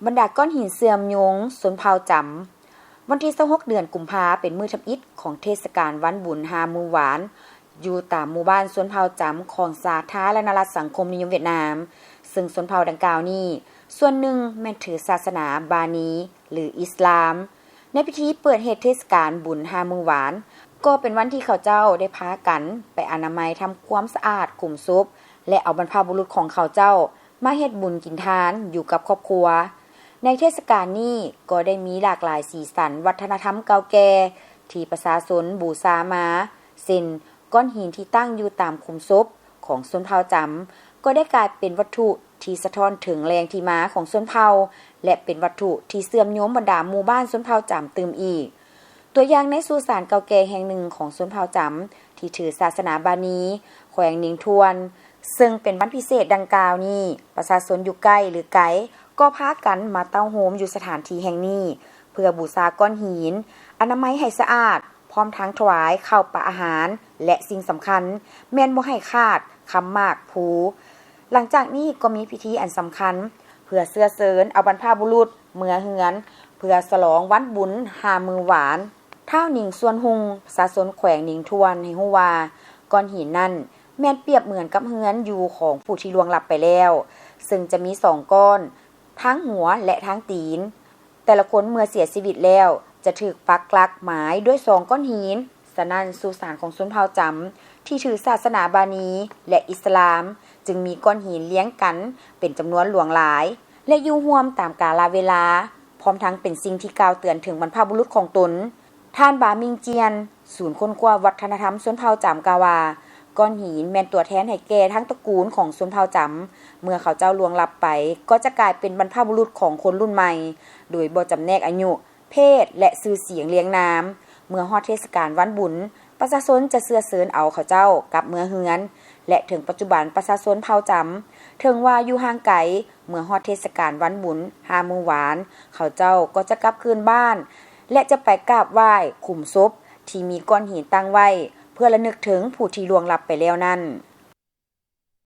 ບັນດາກ້ອນຫີນເຊື່ອມໂຍງຊົນເຜົ່າຈຳ. ວັນທີຊາວຫົກ ເດືອນກຸມພາ ເປັນມື້ທຳອິດຂອງເທດສະການວັນບຸນຫ້າມື້ຫວານ ຢູ່ຕາມໝູ່ບ້ານຊົນເຜົ່າຈຳຂອງສາທາລະນະລັດສັງຄົມນິຍົມຫວຽດນາມ, ເຊິ່ງຊົນເຜົ່າດັ່ງກ່າວນີ້ ສ່ວນໜຶ່ງແມ່ນຖືສາສະໜາບານີ ຫຼື ອິສລາມ. ໃນພິທີເປີດເຮັດເທດສະການບຸນຫ້າມື້ຫວານ ກໍເປັນວັນທີ່ເຂົາເຈົ້າໄດ້ພາກັນໄປອະນາໄມທຳຄວາມສະອາດຂຸມສົບ ແລະ ເອົາບັນພະບຸລຸດຂອງເຂົາເຈົ້າ ມາເຮັດບຸນກິນທານຢູ່ກັບຄອບຄົວ. ໃນເທດສະການນີ້ກໍໄດ້ມີຫຼາກຫຼາຍສີສັນວັດທະນະທຳເກົ່າແກ່ທີ່ປະຊາຊົນບູຊາມາ ເຊັ່ນ ກ້ອນຫີນທີ່ຕັ້ງຢູ່ຕາມຂຸມສົບຂອງຊົນເຜົ່າຈຳ ກໍໄດ້ກາຍເປັນວັດຖຸທີ່ສະທ້ອນເຖິງແຫຼ່ງທີ່ມາຂອງຊົນເຜົ່າ ແລະ ເປັນວັດຖຸທີ່ເຊື່ອມໂຍງບັນດາໝູ່ບ້ານຊົນເຜົ່າຈຳຕື່ມອີກ. ຕົວຢ່າງໃນສຸສານເກົ່າແກ່ແຫ່ງໜຶ່ງຂອງຊົນເຜົ່າຈຳທີ່ຖືສາສະໜາບານີ ແຂວງໜິງທວນ ເຊິ່ງເປັນວັນພິເສດດັ່ງກ່າວນີ້ ປະຊາຊົນຢູ່ໃກ້ ຫຼື ໄກ ກໍພາກັນມາເຕົ້າໂຮມຢູ່ສະຖານທີ່ແຫ່ງນີ້ ເພື່ອບູຊາກ້ອນຫີນ, ອະນາໄມໃຫ້ສະອາດ, ພ້ອມທັງຖວາຍເຂົ້າປາອາຫານ ແລະ ສິ່ງສຳຄັນແມ່ນບໍ່ໃຫ້ຂາດຄຳໝາກພູ. ຫຼັງຈາກນີ້ກໍມີພິທີອັນສຳຄັນ ເພື່ອເຊື້ອເຊີນເອົາບັນພະບຸລຸດເມືອເຮືອນ ເພື່ອສະຫຼອງວັນບຸນຫ້າມື້ຫວານ. ທ້າວໜິງ ຊວນຮຸ່ງ ປະຊາຊົນແຂວງໜິງທວນ ໃຫ້ຮູ້ວ່າ ກ້ອນຫີນນັ້ນແມ່ນປຽບເໝືອນກັບເຮືອນຢູ່ຂອງຜູ້ທີ່ລ່ວງລັບໄປແລ້ວ ເຊິ່ງຈະມີສອງກ້ອນ ທັງຫົວ ແລະ ທັງຕີນ. ແຕ່ລະຄົນເມື່ອເສຍຊີວິດແລ້ວ ຈະຖືກປັກຫຼັກໝາຍດ້ວຍສອງກ້ອນຫີນ. ສະນັ້ນ ສຸສານຂອງຊົນເຜົ່າຈຳທີ່ຖືສາສະໜາບານີ ແລະ ອິດສະລາມ ຈຶ່ງມີກ້ອນຫີນລຽງກັນເປັນຈຳນວນຫຼວງຫຼາຍ ແລະ ຢູ່ຮ່ວມຕາມກາລະເວລາ, ພ້ອມທັງເປັນສິ່ງທີ່ກ່າວເຕືອນເຖິງບັນພະບຸລຸດຂອງຕົນ. ທ່ານ ບາມິງ ຈຽນ ສູນຄົ້ນຄວ້າວັດທະນະທຳຊົນເຜົ່າຈຳ ກ່າວວ່າ ກ້ອນຫີນແມ່ນຕົວແທນໃຫ້ແກ່ທັງຕະກູນຂອງຊົນເຜົ່າຈຳ, ເມື່ອເຂົາເຈົ້າລ່ວງລັບໄປ ກໍຈະກາຍເປັນບັນພະບຸລຸດຂອງຄົນລຸ້ນໃໝ່ ໂດຍບໍ່ຈຳແນກອາຍຸ, ເພດ ແລະ ຊື່ສຽງລຽງນາມ. ເມື່ອຮອດເທດສະການວັນບຸນ ປະຊາຊົນຈະເຊື້ອເຊີນເອົາເຂົາເຈົ້າກັບເມືອເຮືອນ ແລະ ເຖິງປັດຈຸບັນປະຊາຊົນເຜົ່າຈຳ ເຖິງວ່າຢູ່ຫ່າງໄກ, ເມື່ອຮອດເທດສະການວັນບຸນຫ້າມື້ຫວານ ເຂົາເຈົ້າກໍຈະກັບຄືນບ້ານ ແລະ ຈະໄປກາບໄຫວ້ຂຸມສົບທີ່ມີກ້ອນຫີນຕັ້ງໄວ້ ເພື່ອລະນຶກເຖິງຜູ້ທີ່ລ່ວງລັບໄປແລ້ວນັ້ນ.